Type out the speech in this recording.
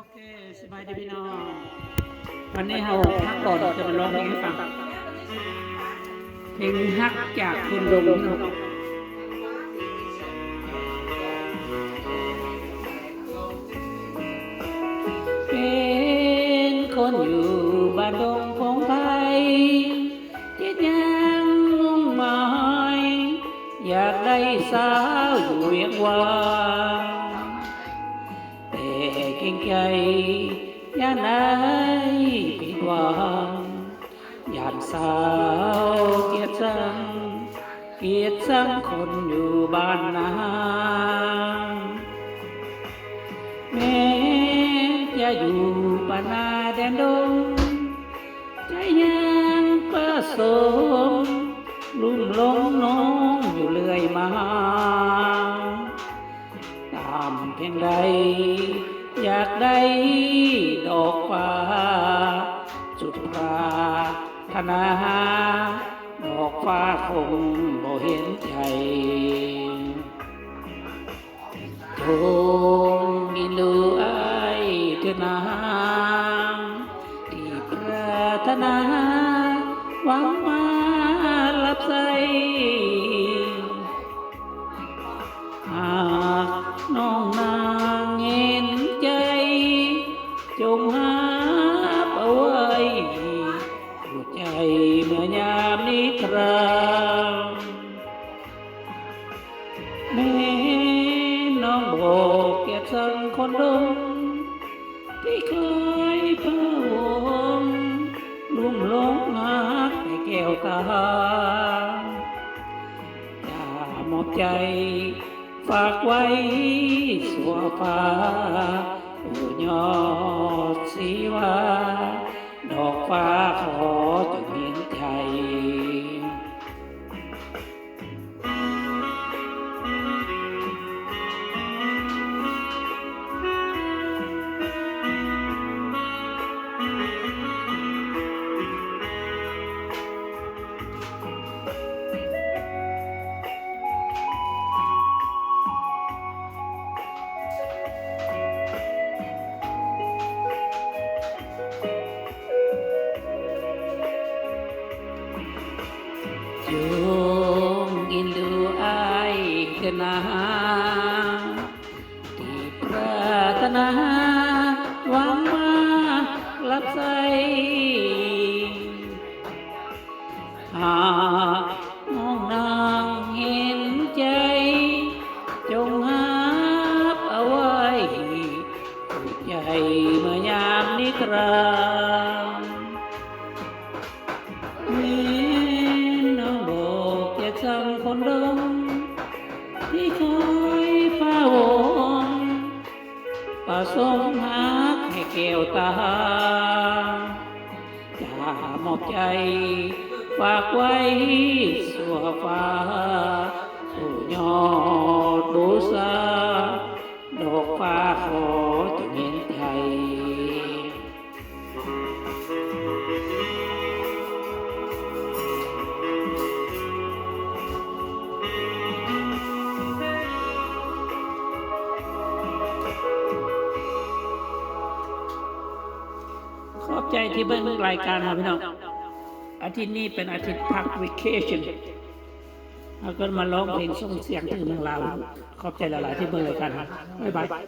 ໂອເຄ ສະບາຍດີພີ່ນ້ອງ ວັນນີ້ເຮົາພັກກ່ອນ ຈະມາຮ້ອງເພງໃຫ້ຟັງ ເພງຮັກຈາກຄົນດົງເນາະ. ເປັນຄົນຢູ່ບ້ານດົງພົງໄພ ຄິດຫຍັງມຸ່ງໝາຍ ຢາກໄດ້ສາວຢູ່ວຽງວັງ ແຕ່ເກງໃຈ ຢ້ານໄດ້ຜິດຫວັງ ຢ້ານສາວກຽດຊັງ ກຽດຊັງຄົນຢູ່ບ້ານນາ. ແມ້ຈະຢູ່ປ່ານາແດນດົງ ໃຈຍັງປະສົມ ລຸ່ມຫຼົງນ້ອງຢູ່ເລື້ອຍມາ. ຕາມເພງໃດ ຢາກໄດ້ດອກຟ້າ ສຸດປາດຖະໜາ ດອກຟ້າຄົງບໍ່ເຫັນໃຈ. ຈົ່ງເອັນດູອ້າຍເທີນາ ທີ່ປາດຖະໜາ ຫວັງມາຮັບໃຊ້. ຫາກນ້ອງນາງເຫັນໃຈ ຈົ່ງຮັບເອົາໄວ້ ຫົວໃຈເມື່ອຍາມນິທານ. ແມ່ນນ້ອງບໍ່ກຽດຊັງຄົນດົງ ທີ່ເຄີຍພະວົງ ລຸ່ມຫຼົງຮັກໃຫ້ແກ້ວຕາ. ຈະມອບໃຈຝາກໄວ້ຊົ່ວຟ້າ ໂອ້ຍອດສີວາ ດອກຟ້າຂໍຈົ່ງເຫັນໃຈ. ຈົ່ງເອັນດູອ້າຍເທີນາ ທີ່ປາດຖະໜາຫວັງມາຮັບໃຊ້. ຫາກນ້ອງນາງເຫັນໃຈ ຈົ່ງຮັບເອົາໄວ້ ໃຈເມື່ອຍາມນິທານ. ແມ່ນນ້ອງບໍ່ກຽດຊັງຄົນດົງ ທີ່ເຄີຍພະວົງ ປະສົງຮັກໃຫ້ແກ້ວຕາ. ຈະມອບໃຈຝາກໄວ້ຊົ່ວຟ້າ ຜູ້ຍອດບູຊາ ດອກຟ້າຂໍຈົ່ງເຫັນໃຈ. ຂອບໃຈທີ່ເບິ່ງລາຍການເຮົາ ພີ່ນ້ອງ. ອາທິດນີ້ເປັນອາທິດພັກເວເຄຊັ່ນ ເຮົາກໍມາຮ້ອງເພງສົ່ງສຽງເຖິງເມືອງລາວ. ຂອບໃຈຫຼາຍໆທີ່ເບິ່ງລາຍການເຮົາ. ບາຍບາຍ.